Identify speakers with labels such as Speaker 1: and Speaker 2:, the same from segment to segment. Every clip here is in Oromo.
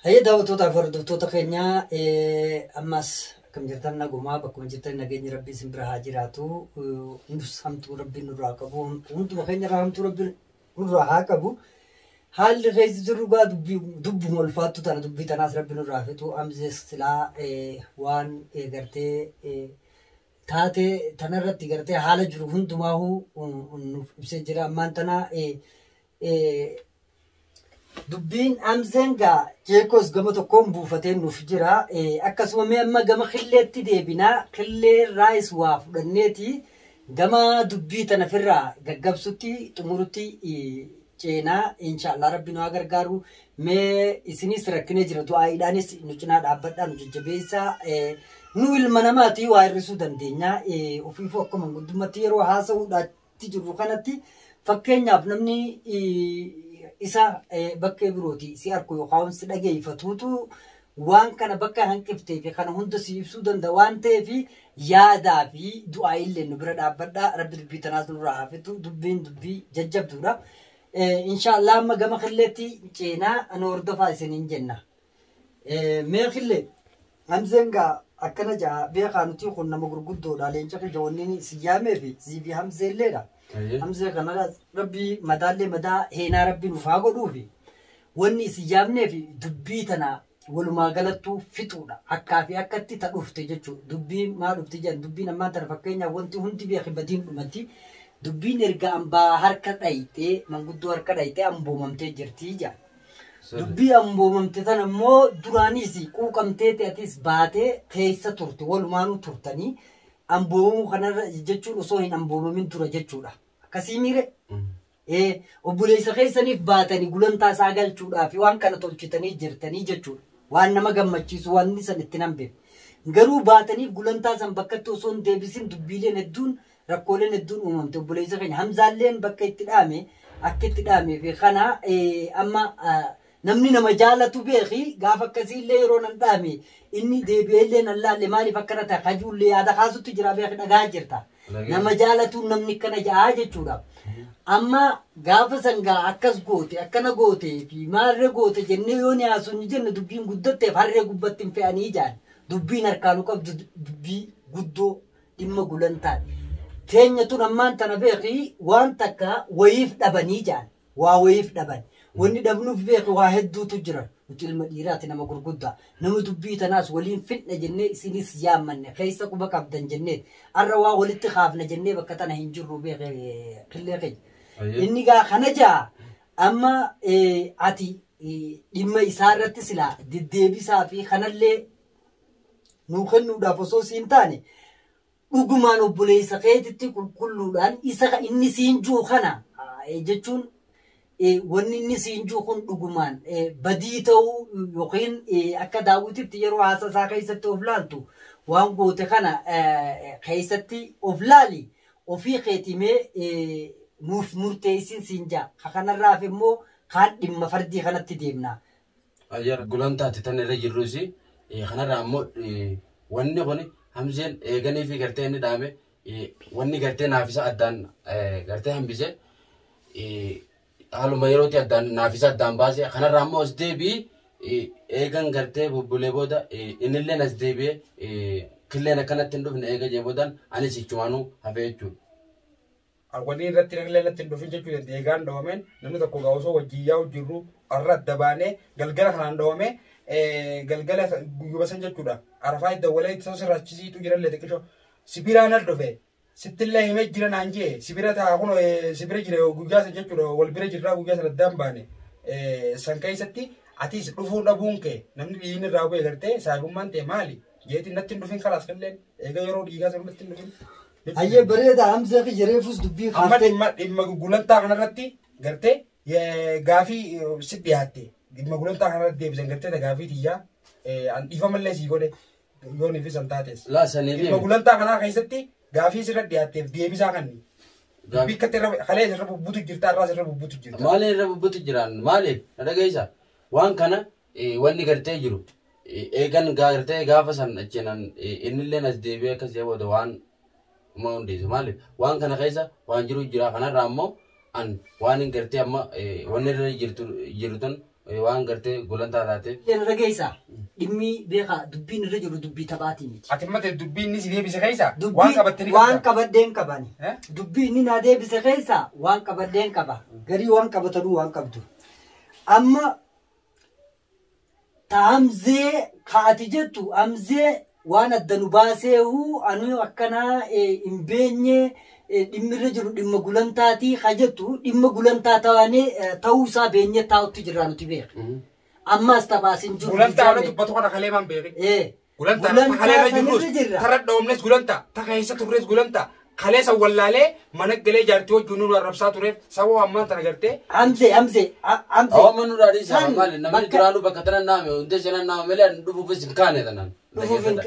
Speaker 1: Hayyee daawwattootaaf hordoftoota keenya, ammas akkam jirtan? Nagumaa? Bakkuma jirtan nageenyi Rabbii isin bira haa jiraatu. Nus hamtuu Rabbiin nurraa qabu, hunduma keenya irraa hamtuu Rabbiin nurraa haa qabu. Haalli keessa jirru gaa dubbuma ulfaattu tana, dubbii tanaas Rabbi nurraa fixu. Amzees silaa waan gartee taatee tanarratti gartee haala jiru hundumaahuu nuuf ibsee jira. Ammaan tana dubbiin Amzeen gaa jeekos gama tokkoon buufatee nuuf jira. Akkasuma mee amma gama Killeetti deebinaa. Killee irraayis waa fudhanneeti gama dubbii tana firraa gaggabsutti xumurutti ceenaa, inshaallah Rabbi nu haa gargaaru. Mee isinis rakkinee jira, du'aa'iidhaanis nu cinaa dhaabbadhaa, nu jajjabeessaa. Nu ilma namaati, waa hir'isuu dandeenya. Ofiifuu akkuma guddummaatti yeroo haasa'uudhaatti jirru kanatti, fakkeenyaaf namni isa bakkee birooti si arku yookaan si dhageeffatuutu waan kana bakka hanqiftee fi kana hunda si ibsuu danda'a waan ta'eef, yaadaa fi du'aa illee nu bira dhaabbadhaa. Rabbi dubbii tanaas nurraa haa fixu. Dubbiin dubbii jajjabduudha. Inshaallah amma gama Killeetti ceenaa, nu hordofaa isiniin jenna. Mee Killee, Hamzeen gaa akkana ja'a beekaa, nuti kun nama gurguddoodha, leenca kiyya, wanni si yaamee fi sii fi Hamzeelleedha. Hamzee kana Rabbi madaallee madaa heenaa Rabbi nuuf haa godhuufi, wanni isin yaamnee fi dubbii tana walumaa galattuu fixuudha. Akkaa fi akkatti ta dhufte jechuudha. Dubbii maa dhufte jedhan, dubbiin ammaan tana fakkeenyaaf wanti hundi beeki badiin dhumatti. Dubbiin erga ambaa harka dhayitee, manguddoo harka dhayitee amboomamtee jirti jedha. Dubbii amboomamte tana immoo duraanis quuqamtee atis baatee keessa turte, walumaanuu turtanii amboomamuu kanarra jechuun osoo hin amboomamin dura jechuudha. Akkasii miire? Obboleessa keessaniif baatanii gulantaa isaa galchuudhaaf waan kana tolchitanii jirtanii jechuudha. Waan nama gammachiisu waan san itti nan beeku. Garuu baataniif gulantaa san bakkatti osoo hin deebisin dubbiileen hedduun, rakkooleen hedduun uumamte. Obboleessa keenya Hamzaalleen bakka itti dhaame, akka itti dhaamee fi kana amma namni nama jaalatu beeki, gaafa akkasiillee yeroo nan dhaame inni deebi'eellee nan laalle, maaliif akkana ta'a kajuullee yaada kaasutti jira, beeki, dhagaa jirta. Nama jaalatu namni akkana ja'aa jechuudha. Amma gaafa sangaa akkas goote, akkana goote fi maalirra goote jennee yoo ni haasofnu jenne, dubbiin guddatteef harree gubbatti hin fe'anii jaan. Dubbiin harkaanu qabdu dubbii guddoo dhimma gulantaati. Teenya tun ammaan tana beeki waan takka wayiif dhabanii jaan. Waa wayiif dhaban. Wanni dhabnuuf beeki waa hedduutu jira. Nuti ilma dhiiraati, nama gurguddaa. Nama dubbii tanaas waliin fidna jennee isinis yaammanne, keessa quba qabdan jennee. Har'a waa walitti kaafna jennee bakka tana hin jirru, beeke, Killee keenya. Inni gaa kana jaa, amma ati dhimma isaa irratti silaa deddeebisaa fi kanallee nuu kennuudhaaf osoo siin taane, dhugumaan obboleessa keetitti qulqulluudhaan isa inni siin jiru kana jechuun, wanni inni siin jiru kun dhugumaan badii ta'uu yookiin akka daawwititti yeroo haasa isaa keessatti of laaltu waan goote kana keessatti of laali, ofii keetimee nuuf murteessin siin jaa. Kanarraaf immoo kaan dhimma fardii kanatti deemna.
Speaker 2: Ayyar gulantaatti tan irra jirrus kanarraa immoo wanni kun Hamzeen eeganii fi gartee inni dhaame, wanni gartee naafisa addaan gartee hambise, haaluma yerootti addaan naafisa addaan baase. Kanarraa immoo as deebi'i eegan gartee bubbulee booda innilleen as deebi'ee Killeen akkanatti hin dhufne eega jee boodaan anis ichumaanuu hafee jechuudha.
Speaker 3: Wanni irratti illee natti hin dhufin jechuu dandeenya. Eegaan dhawameen namni tokko gaa osoo wajjin yaa'u jirru har'a adda baanee galgala kanaan dhawamee galgala guyyuma san jechuudha. Arafaa dawwalee isa sirraachisiitu jirallee xiqqisho. Sibiraan al dhufe sittillee himee jira naan jee, sibira taa kun sibira jira guyyaa san jechuudha, wal bira jirraa guyyaa san addaan baane. San keessatti atis dhufuu dhabuun kee namni dhiigni irraa bu'e gartee saahibummaan ta'e maali? Jeetiin natti hin dhufin, kalaas killeen eega yeroo dhiigaa san natti hin dhufin.
Speaker 1: Hayyee, bareeda. Hamzee kiyya, reefus dubbii
Speaker 3: Amma kaaftee. Dhimma gulantaa kanarratti gartee gaafii si dhiyaatte, dhimma gulantaa kanarratti deebisan gartee gaafii tiyyaa an dhiifamallee sii godhe yoon fi san taates.
Speaker 2: Laa sanii
Speaker 3: Dhimma gulantaa kanaa keessatti gaafii sirra dhiyaatteef deebisaa kanni. Dubbii akkatti irra kalee sirra bubbutu jirta, irraa sirra bubbutu jirta.
Speaker 2: Maaliif irra bubbutu jiraan? Maaliif na dhageessa? Waan kana wanni gartee jiru eegan gartee gaafa san achiinan innilleen as deebi'ee akkas jee booda waan uma hundeessu. Maaliif waan kana keessa waan jiru jira. Kanarraa immoo an waan hin gartee amma wanni irra jirtu jiru tun Waan gartee gulantaa taateef.
Speaker 1: Leen dhageessa. Dhimmi beekaa dubbiin irra jiru dubbii taphaatii miti.
Speaker 3: Ati mate dubbii inni si deebise keessa waan qabatte ni
Speaker 1: Waan
Speaker 3: qabda.
Speaker 1: qabadheen qabani.
Speaker 3: Eh?
Speaker 1: Dubbii inni naa deebise keessa waan qabadheen qaba. Garii waan qabatanuu waan qabdu. Amma ta Hamzee ka ati jettu Hamzee waan adda nu baaseehu anu akkanaa hin beenye dhimmi irra jiru dhimma gulantaatii ka jettu dhimma gulantaa taanee ta'uu isaa beenye taa'utti jirraa nuti beeka. Ammas taphaas hin jiru.
Speaker 3: Gulantaa ala dubbatu kana kalee maan beeki. Gulantaa kalee irra jirrus
Speaker 1: sanirra jirra.
Speaker 3: Tarra dhoomnes gulantaa ta keessa turres gulantaa kalee san wallaalee mana galee jaartii wajjin nu arrabsaa tureef sababa ammaan tana gartee
Speaker 1: Hamzee Hamzee Hamzee.
Speaker 2: Awwa mannu dhaadhii isaa
Speaker 1: San
Speaker 2: maali namni
Speaker 1: bakka-
Speaker 2: duraanuu bakka tana naame hundee seenan naame malee ani dhufuufis hin kaane tanaan.
Speaker 1: Dhufuuf hin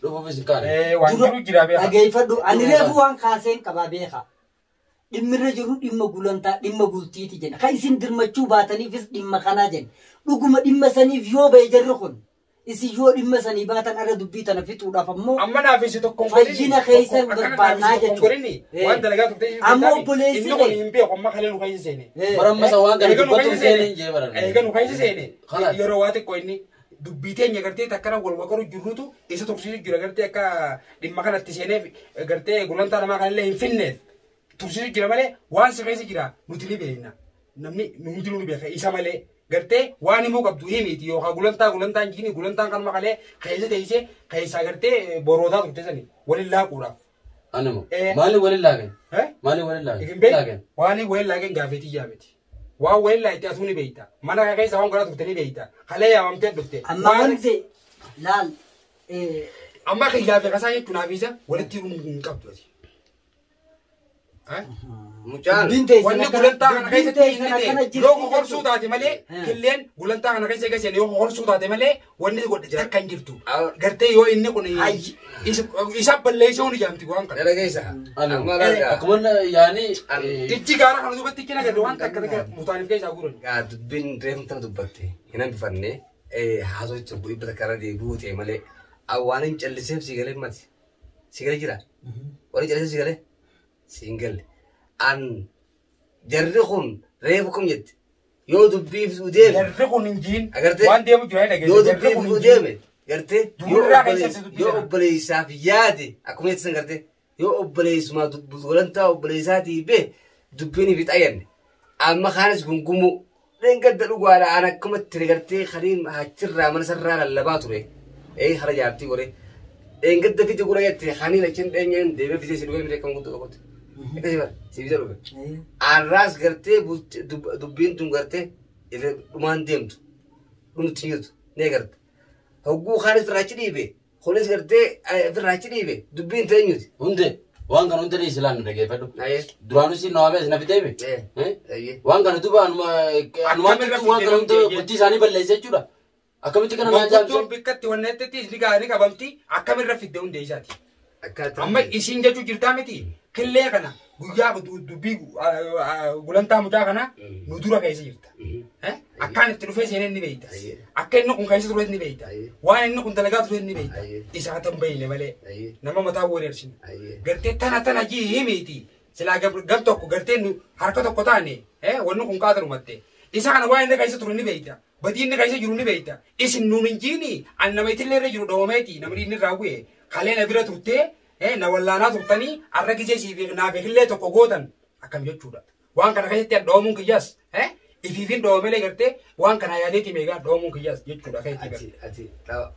Speaker 2: Dhufuufis hin kaane.
Speaker 3: Waan
Speaker 1: Dura-
Speaker 3: jiru jira beeka.
Speaker 1: Dhageeffadhu. Ani reefu waan kaaseen qabaa beeka. Dhimmi irra jiru dhimma gulantaa dhimma bultiiti jenna. Kan isin dirmachuu baataniifis dhimma kanaa jenna. Dhuguma dhimma saniif yoo ba'e jarri kun isin yoo dhimma sanii baatan arra dubbii tana fixuudhaaf ammoo
Speaker 3: Amma naaf isi tokkoon
Speaker 1: Fayyina keessa barbaannaa jechuudha.
Speaker 3: Waan dalagaa turte
Speaker 1: Amma obboleessi
Speaker 3: inni kun hin beeku amma kalee nu keessa seene.
Speaker 2: Bara amma waan kana
Speaker 3: Eega nu
Speaker 2: dubbatu
Speaker 3: keessa
Speaker 2: hin
Speaker 3: seene.
Speaker 2: seenin jee baran.
Speaker 3: Eega nu keessa seene.
Speaker 2: Kalaas.
Speaker 3: Yeroo waa xiqqoo inni dubbii teenya gartee takkana wal waqaru jirrutu isa tursiisu jira gartee akka dhimma kanatti seeneef gartee gulantaa namaa kanallee hin finneef tursiisu jira malee waan si keessa jira nuti ni beekna. Namni nu hundinuu ni beeka isa malee gartee waan himuu qabdu himiiti yookaan gulantaa gulantaan jini gulantaan kanuma kalee keessa teessee keessaa gartee borootaa turte sani waliin laaquudhaaf.
Speaker 2: Animo. Maali waliin laagan? Maali waliin laagan?
Speaker 3: Isin beek waan waliin laagan gaafeetii yaamiti. Waan waliin laayite asuu ni beekta. Mana kee keessa waan godhaa turte ni beekta. Kalee yaamamtee dhufte.
Speaker 1: Amma Hamzee laal
Speaker 3: Amma kiyyaa fi kasaa jechuun hafiisa walitti hin qabdu ati.
Speaker 4: Mucaan
Speaker 1: Dubbiin teessan
Speaker 3: Wanni
Speaker 1: akkana-
Speaker 3: gulantaa kana
Speaker 1: dubbiin
Speaker 3: keessatti
Speaker 1: teessan
Speaker 3: inni
Speaker 1: akkana
Speaker 3: ta'e
Speaker 1: jirti
Speaker 3: yoo kokorsuu taate malee
Speaker 1: Eh.
Speaker 3: killeen gulantaa kana keessa eega yoo kokorsuu taate malee wanni godhe takka hin jirtu.
Speaker 4: Ah.
Speaker 3: Gartee yoo inni kun
Speaker 1: Ayyi.
Speaker 3: isa balleessuu ni jaamti waan kana.
Speaker 4: Dhala keessa.
Speaker 2: Animo.
Speaker 4: Amma laga.
Speaker 2: Akkuma yaani
Speaker 3: Ichi gaara kana duubatti ichi nagarre waan takka takka mutaaniif keessaa guuran.
Speaker 4: Gaa dubbiin reefu tana dubbatte hin hambifanne haasoo dhibba takka irra deebi'uu ta'e malee waan hin calliseef si galee mati. Si galee jira. Waan hin calliseef si galee si hin galle. An jarri kun reefu kam jette yoo dubbiif deeme
Speaker 3: Jarri kun hin jiin
Speaker 4: agartee
Speaker 3: waan deemu jira hin
Speaker 4: yoo
Speaker 3: dhageesse. Jarri kun
Speaker 4: dubbiif
Speaker 3: hin jiin.
Speaker 4: deeme gartee
Speaker 3: Durirraa keessatti dubbii
Speaker 4: yoo
Speaker 3: sana.
Speaker 4: obboleessaaf yaade akkuma jettan gartee yoo obboleessumaa gulantaa obboleessaatii bee dubbiin fi xayyanne amma kaanis gungumuu dheengadda dhugaadha an akkumatti gartee kaliin achirraa mana sarraa lallabaa ture ee hara jaartii godhe dheengadda fiti gura jette kaniin achin dheenyeen deemee fitee si dhugee miti akkam guddoo tokkotti akkasii bara si fite dhufe arraas gartee dubbiin tun gartee dhumaan deemtu dhumti jirtu ni agarta. Hogguu kaanis firraachi dhiibe kunis gartee firraachi dhiibe dubbiin teenyuti.
Speaker 2: Hunde waan kana hunda dhiisi laan dhageeffadhu.
Speaker 4: Ayyee.
Speaker 2: Duraanuu si nawaamee na fitee mi?
Speaker 4: Ayyee.
Speaker 2: Waan kana duuba anumaan
Speaker 3: Akkamiin
Speaker 2: waan kana hunda
Speaker 3: rafii
Speaker 2: bultii isaanii balleessa jechuudha. Akkamitti kana naa
Speaker 3: Manguddoon
Speaker 2: jaamse?
Speaker 3: bikkatti wanneetti ni qabamti akkamirra fidde hundee isaati.
Speaker 4: Akkaataa.
Speaker 3: Amma isin jechuu jirtaa miti killee kana guyyaa dubbii gulantaa mucaa kana nu dura keessa jirta. Akkaan itti dhufee seenee ni beekta. Akka inni kun keessa ture ni beekta. Waan inni kun dalagaa ture ni beekta. Isa haa ta'u bayyine malee nama mataa weerarsinu. Gartee tana tana jii himiiti. Silaa gam tokko gartee nu harka tokko taane wanni kun qaatarumatte. Isa kana waan inni keessa ture ni beekta. Badii inni keessa jiru ni beekta. Isin nuun hin jiini an nama itillee irra jiru dhoomeeti namni inni irraa bu'e kalee na bira turtee na wallaanaa turtanii arra gisee siif naaf illee tokko gootan akkam jechuudha. Waan kana keessatti an dhoomuun kiyyaas ifiifin dhoomelee gartee waan kana yaadeeti meegaa dhoomuun kiyyaas jechuudha keessatti.
Speaker 4: Ati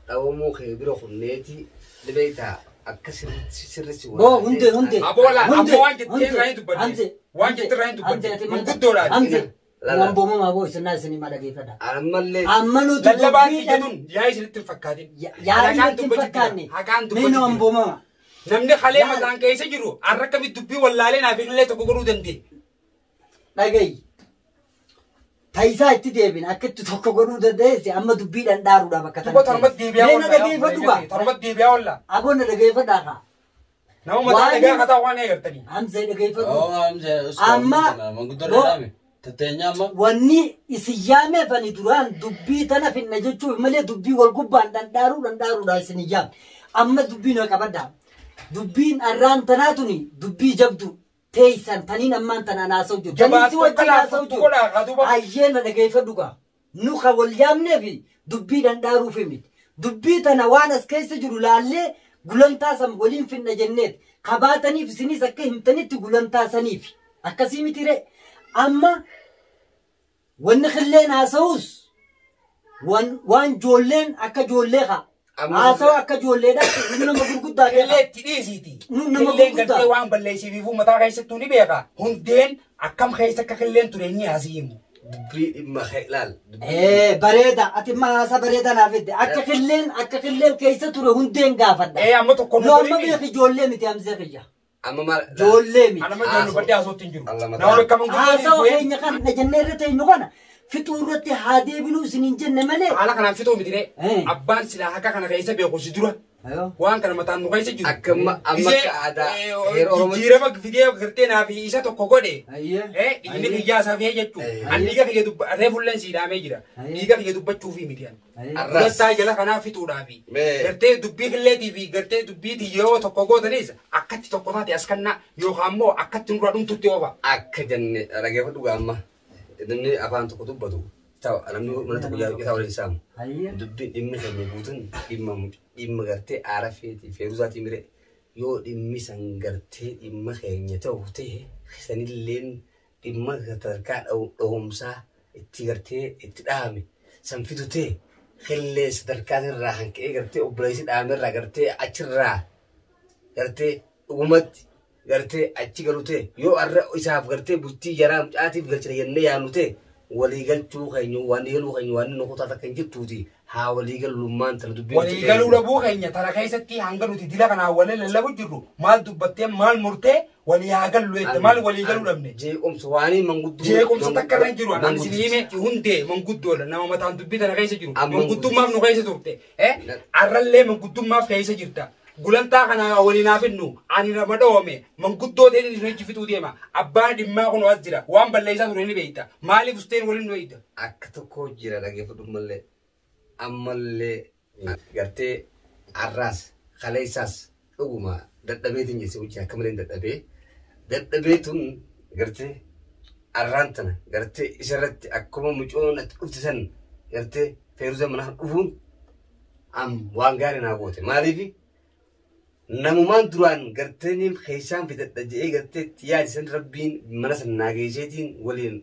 Speaker 4: dhawamuu kee bira kunneeti dhibeeytaa akka sirriitti
Speaker 1: Boo hunde hunde.
Speaker 3: Aboo laa-
Speaker 1: Hunde,
Speaker 3: aboo waan jettee
Speaker 1: hunde,
Speaker 3: irraa hin dubbanne.
Speaker 1: Hamze,
Speaker 3: Waan
Speaker 1: Hamze,
Speaker 3: jettee irraa hin dubbanne.
Speaker 1: Hamze, ati maal-
Speaker 3: Manguddoodhaati.
Speaker 1: Hamze,
Speaker 4: Lala.
Speaker 1: waan boomamaa boo isin naa isinii maa dhageeffadha.
Speaker 4: Ammallee
Speaker 1: Amma nuti
Speaker 3: Lallabaan
Speaker 1: dubbiidhaan-
Speaker 3: jedhuun yaa'ii isinitti hin fakkaatin.
Speaker 1: Yaa'ii
Speaker 3: Haqaan
Speaker 1: natti hin
Speaker 3: dubbachuu jira.
Speaker 1: fakkaanne.
Speaker 3: Haqaan
Speaker 1: Mee
Speaker 3: dubbachuu
Speaker 1: nu waan
Speaker 3: jira.
Speaker 1: boomama.
Speaker 3: Namni kalee
Speaker 1: Yaal.
Speaker 3: mataan keessa jiru har'a akkamitti dubbii wallaalee naaf illee tokko godhuu danda'e.
Speaker 1: Dhagayi. Taayisaa itti deebin akka itti tokko godhuu dandeesse amma dubbiidhaan dhaaruudhaaf akka
Speaker 3: Duuba torbatti deebi'aa
Speaker 1: Mee na
Speaker 3: oolla.
Speaker 1: dhageeffadhu gaa.
Speaker 3: Torbatti deebi'aa oolla.
Speaker 1: Aboo na dhageeffadhaa kaa.
Speaker 3: Nama mataa
Speaker 1: Waan
Speaker 3: dhagaa
Speaker 1: inni-
Speaker 3: kataa waan eegartanii.
Speaker 1: Hamzee dhageeffadhu.
Speaker 2: Oo Hamze
Speaker 1: Amma-
Speaker 2: manguddoo dhaame. Tatteenyaa amma
Speaker 1: Wanni isin yaameef ani duraan dubbii tana finna jechuuf malee dubbii wal gubbaan dhandhaaruu dhandhaaruudha isin hin yaamne. Amma dubbii na qabadhaa. Dubbiin arraan tanaa tuni dubbii jabdu teeysan taniin ammaan tanaan haasa'u jiru. Taniin si
Speaker 3: Jabaattu
Speaker 1: wajjin
Speaker 3: akka
Speaker 1: haasa'u
Speaker 3: laaftu
Speaker 1: jiru.
Speaker 3: godhaa haa duuba.
Speaker 1: Ayyee na dhageeffadhu gaa. Nu ka wal yaamneefi dubbii dhandhaaruufi miti. Dubbii tana waan as keessa jiru laallee gulantaa san waliin finna jenneet. Kabaataniif isinis akka himtanitti gulantaa saniif. Akkasii miti ree. Amma wanni qilleen haasa'us waan ijoolleen akka ijoollee haa. Haasawa akka ijoolleedhaatti nu nama gurguddaa
Speaker 3: Qillee
Speaker 1: beeka.
Speaker 3: itti dhiisiiti.
Speaker 1: Nu nama
Speaker 3: Qilleen
Speaker 1: gurguddaa.
Speaker 3: gartee waan balleessiif mataa keessattuu ni beeka. Hundeen akkam keessa akka qilleen ture inni asii himu.
Speaker 4: Dubbii dhimma ilaal.
Speaker 1: Bareeda ati amma haasa bareeda naaf fidde. Akka qilleen keessa ture hundeen gaafadha.
Speaker 3: Amma tokko nu
Speaker 1: Nu amma
Speaker 3: godhini.
Speaker 1: beek ijoollee miti Hamzee kiyya.
Speaker 4: Amma maal?
Speaker 1: Ijoollee miti.
Speaker 3: Anama ijoollee badde haasootti hin jiru.
Speaker 4: Allah mataa.
Speaker 3: Nama beekaman
Speaker 1: Haasawa
Speaker 3: gurguddaa
Speaker 1: keenya kana jennee irra teenyu kana fixuu irratti haa deebinuu isiniin jenne malee.
Speaker 3: Haala kanaan fixuu miti ree.
Speaker 1: Eh.
Speaker 3: Abbaan silaa akka kana keessa beeku si dura.
Speaker 1: Ayoo.
Speaker 3: Waan kana mataan nu keessa jiru.
Speaker 4: Akka amma amma
Speaker 3: Isee,
Speaker 4: akka aadaa heera Oromoo.
Speaker 3: jijjiirama fidee gartee naa fi isa tokko godhe.
Speaker 1: Ayyee.
Speaker 3: Dhiigni kiyyaa isaa fe'ee jechuudha.
Speaker 4: Eh.
Speaker 3: Ani dhiiga kiyya dubba reefulleen siidhaamee jira.
Speaker 1: Ayyee.
Speaker 3: Dhiiga kiyya dubbachuufi miti ani.
Speaker 1: Ayyee.
Speaker 4: Arras.
Speaker 3: Gulantaa jala kanaa fixuudhaafi.
Speaker 4: Mee.
Speaker 3: Gartee dubbii qilleetii fi gartee dubbii tiyyoo tokko gootanis akkatti tokko taate as kannaa yookaan immoo akkatti nurraa dhumtutti oofa.
Speaker 4: Akka jenne dhaggeeffadhu gaa amma namni afaan tokko dubbatu ta'u namni mana tokko isaa waliin saamu.
Speaker 1: Ayyee.
Speaker 4: Dubbiin dhimmi keenya guutuun dhimma dhimma gartee aara feetii feeruzaatii mire yoo dhimmi san gartee dhimma keenya ta'u ta'e sanilleen dhimma sadarkaa dhahumsaa itti gartee itti dhahame san fidu ta'e qillee sadarkaa irraa hanqee gartee obboleessi dhahame irraa gartee achirraa gartee dhugumatti gartee achi galu ta'e yoo arra isaaf gartee bultii jaraa mucaatiif galchina jennee yaadnu ta'e walii galchuu keenya waan galuu keenya waan inni kutaa takka hin jirtuuti haa walii galummaan tana dubbii
Speaker 3: Walii galuu dhabuu keenya tana keessatti hanga nuti dila kanaan waliin lallabu jirru maal dubbattee maal murtee walii haa gallu jette maal walii galuu dhabne.
Speaker 4: Jeequmsa waanii manguddoo.
Speaker 3: Jeequmsa takka irra hin jiru. Ani isin hime hundee manguddoodha nama mataan dubbii tana keessa jiru.
Speaker 4: Amma
Speaker 3: Manguddummaaf nu keessa turte. Arrallee manguddummaaf keessa jirta. Gulantaa kana waliin haa finnu. Ani nama dhoome manguddoo ta'een isin hojii fixuu deema. Abbaan dhimmaa kun as jira. Waan balleessaa ture ni beekta. Maaliif usteen waliin nu eegda?
Speaker 4: Akka tokko jira dhaggeeffadhu mallee ammallee gartee arraas kaleessaas dhuguma dadhabeetiin jesse hojii akka malee dadhabee dadhabee tun gartee arraan tana gartee isarratti akkuma mucoon atti dhufte san gartee feeruza mana dhufuun am waan gaarii naa goote maaliifi namumaan duraan gartee niin keessaan fidadha jedhee gartee itti yaadisan rabbiin mana san naa geesseetiin waliin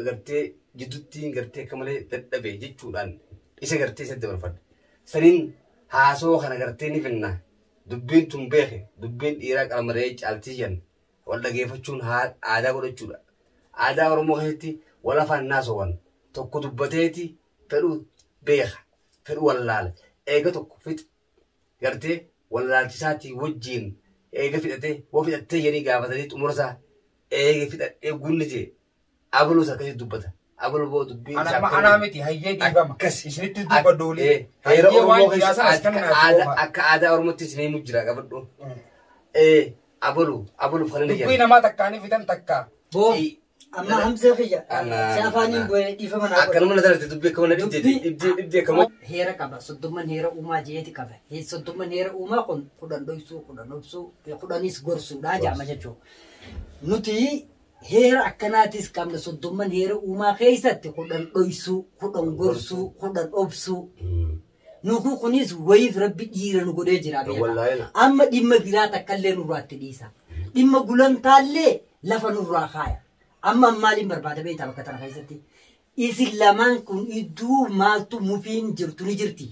Speaker 4: gartee jidduttiin gartee akka malee dadhabe jechuudhaan isa gartee isatti dabarfadha. Saniin haasoo kana gartee ni finna. Dubbiin tun beeke dubbiin dhiiraa qalmaree caaltii jenna wal dhageeffachuun aadaa godhachuudha. Aadaa Oromoo keessatti wal afaan naasowan tokko dubbateeti fedhu beeka fedhu wallaala eega tokko fixa gartee wallaalchisaatii wajjiin eega fixatee woo fixattee jedhanii gaafatanii xumura isaa eega fixadhee gunni jee abaluus akkasitti dubbata. Abaluu boo dubbiin
Speaker 3: Ana
Speaker 4: isaa
Speaker 3: amma anaa miti hayyee dhiifama.
Speaker 4: Akkas.
Speaker 3: Isinitti dubbadhu olii.
Speaker 4: Heera
Speaker 3: Hayyee waan
Speaker 4: Oromoo
Speaker 3: jiraa sana as
Speaker 4: keessa
Speaker 3: kan
Speaker 4: akka
Speaker 3: naaf
Speaker 4: aadaa
Speaker 3: oofa.
Speaker 4: akka aadaa Oromootti isin himu jira qabadhu. Abalu abalu kana ni
Speaker 3: Dubbii
Speaker 4: jedha.
Speaker 3: namaa takkaanii fixan takka.
Speaker 1: Boo amma Hamzee kiyya
Speaker 4: Ana-
Speaker 1: si afaaniin bu'ee dhiifama naa
Speaker 4: Akka nama nazarratti dubbii akka mana dhibdee
Speaker 1: Dubbii-
Speaker 4: dhibdee dhibdee akkama.
Speaker 1: Heera qaba. Soddomman heera uumaa jeeti qaba. Soddomman heera uumaa kun 10 dhoksuu, 10 obsuu, 10s gorsuudha jedhama jechuudha. Nuti heera akkanaatis qabna soddomman heera uumaa keessatti 10 dhoksuu, 10 gorsuu, 10 obsuu. Nuku kunis wayiif rabbi dhiira nu godhee jira beeka.
Speaker 4: Wallaahi na.
Speaker 1: Amma dhimma biraa takkallee nurraatti dhiisa. Dhimma gulantaallee lafa nurraa kaaya. Amma maaliin barbaada beektaa bakka tana keessatti? Isin lamaan kun iddoo maaltu mufiin jirtu ni jirti.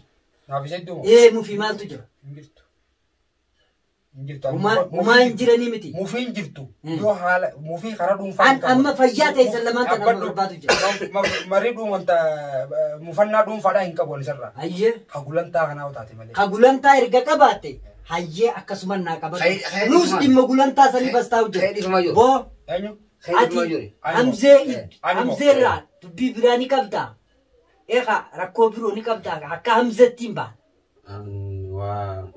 Speaker 3: Naaf isa iddoo.
Speaker 1: Ee mufii maaltu jira?
Speaker 3: Hin jirtu. Hin jirtu.
Speaker 1: Humaa hin jiranii miti.
Speaker 3: Mufiin jirtu. Yoo haala mufii karaa dhuunfaa.
Speaker 1: An amma fayyaa ta'e isin lamaan tana amma barbaadu jira.
Speaker 3: Marii dhuunfanta mufannaa dhuunfaadhaa hin qabu isarraa.
Speaker 1: Hayyee.
Speaker 3: Ka gulantaa kanaa taate malee.
Speaker 1: Ka gulantaa erga qabaatte hayyee akkasuma naa qabatu. Nus dhimma gulantaa sanii bas taa'u
Speaker 4: Ka'ee dhiifamaa
Speaker 1: jira.
Speaker 4: jiru.
Speaker 1: Boo
Speaker 3: Eenyu?
Speaker 1: ati Hamzee Hamzeerraa dubbii biraa ni qabdaa. Eegaa rakkoo biroo ni qabdaa akka Hamzeetti hin baane.
Speaker 2: Waa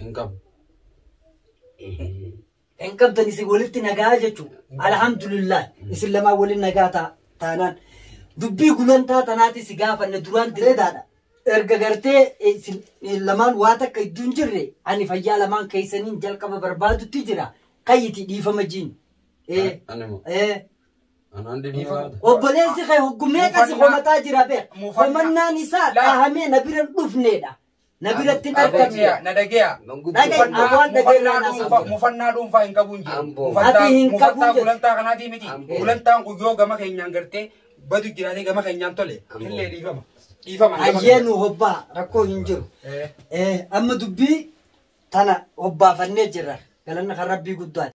Speaker 2: hin qabu.
Speaker 1: Hin qabdan isin walitti nagaa jechuudha. Alhamdulillah isin lamaan waliin nagaa taanaan. Dubbii gulantaa tanaati si gaafanne duraan direedaadha. Erga gartee isin lamaan waa takka iddoo hin jirre ani fayyaa lamaan keessaniin jalqaba barbaadutti jira. Kayyiti dhiifama jiin.
Speaker 2: Ani moo
Speaker 1: Ee.
Speaker 2: Anaan dhiifama gaafata.
Speaker 1: Obboleessi kee hoggumee qasi homataa jira beek. Homannaan isaa dhahamee na bira hin dhufneedha. Na biratti hin argamne.
Speaker 3: Na dhageeya.
Speaker 1: Dhaga'i, waan dhaga'eerraa naasa'u.
Speaker 3: Mufannaa dhuunfaa hin qabu hin jiru.
Speaker 4: Amboo.
Speaker 1: Ati hin qabu
Speaker 3: Mufattaa
Speaker 1: jedhu.
Speaker 3: gulantaa kanaatii miti.
Speaker 4: Amboo.
Speaker 3: Gulantaan kun yoo gama keenyaan gartee badu jiraatee gama keenyaan tole.
Speaker 4: Amboo.
Speaker 3: Illee dhiifama. Dhiifama.
Speaker 1: Ayyee nu hobbaa rakkoo hin jiru.
Speaker 3: Eh.
Speaker 1: Amma dubbii tana hobbaafannee jirra. Galanna kan rabbii guddaati.